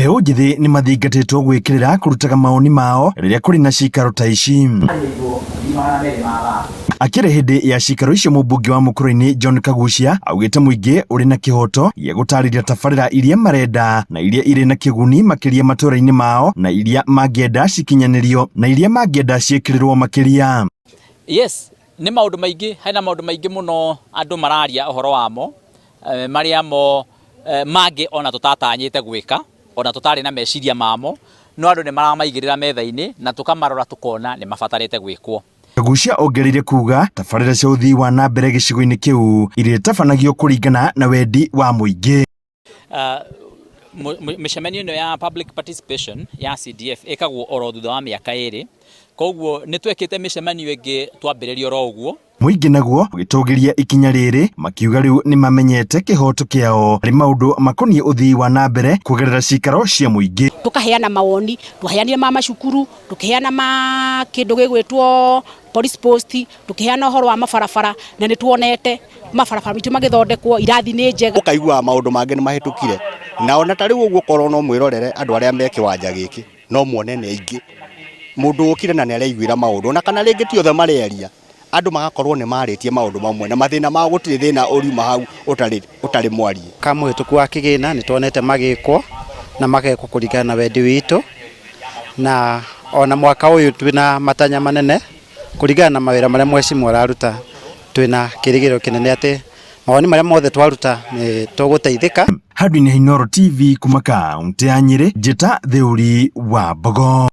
Mbeũ njĩthĩ nĩ mathingatĩtwo gwĩkĩrĩra kũrutaga mawoni mao rĩrĩa kũrĩ na cikaro ta ici. Akĩrĩ hĩndĩ ya cikaro icio mũmbunge wa Mũkũrũ-inĩ John Kagucia augĩte mũingĩ ũrĩ na kĩhoto gĩa gũtarĩria tabarĩra iria marenda na iria irĩ na kĩguni makĩria matũũra-inĩ mao na iria mangĩenda cikinyanĩrio na iria mangĩenda ciĩkĩrĩrwo makĩria. Yes, nĩ maũndũ maingĩ, hena maũndũ maingĩ mũno andũ mararia ũhoro wamo, eh, marĩa mo eh, mangĩ ona tũtatanyĩte gwĩka, ona tũtarĩ na meciria mamo, no andũ nĩ maramaigĩrĩra metha-inĩ na tũkamarora tũkona nĩ mabatarĩte gwĩkwo. Kagucia ongereire kuga tabarĩra cia ũthii wa na mbere gĩcigo-inĩ kĩu irĩtabanagio kũringana na wendi wa mũingĩ. Mĩcemanio ĩno ya public participation ya CDF ĩkagwo oro thutha wa mĩaka ĩrĩ, koguo nĩ twekĩte mĩcemanio ĩngĩ twambĩrĩria oro ũguo. Mũingĩ naguo ũgĩtũgĩria ikinya rĩrĩ makiuga rĩu nĩmamenyete kĩhoto kĩao harĩ maũndũ makoniĩ ũthii wa na mbere kũgerera cikaro cia mũingĩ. Tũkaheana mawoni, twaheanire ma macukuru, tũkĩheana ma kĩndũ gĩgwĩtwo police post, tũkĩheana ũhoro wa mabarabara na nĩ tuonete mabarabara maitũ magĩthondekwo, irathi nĩ njega. Ũkaiguaga maũndũ mangĩ nĩ mahĩtũkire na ona ta rĩu ũguo korwo no mwĩrorere andũ arĩa me kĩwanja gĩkĩ no muone nĩ aingĩ. Mũndũ ũkire na nĩ areiguĩra maũndũ ona kana rĩngĩ ti othe marearia, andũ magakorwo nĩ marĩtie maũndũ mamwe na mathĩna mao gũtirĩ thĩna ũriuma hau ũtarĩ ũtarĩ mwarie. Mwaka mũhĩtũku wa kĩgĩna nĩ tuonete magĩkwo na magekwo kũringana na wendi witũ na ona mwaka ũyũ twĩna matanya manene kũringana na mawĩra marĩa mheshimiwa araruta twĩna kĩrĩgĩrĩro kĩnene atĩ mawoni marĩa mothe twaruta nĩ tũgũteithĩka. Handũ-inĩ ha Inooro TV kuma kaũntĩ ya Nyĩrĩ, Njĩta Theuri wa Mbogo.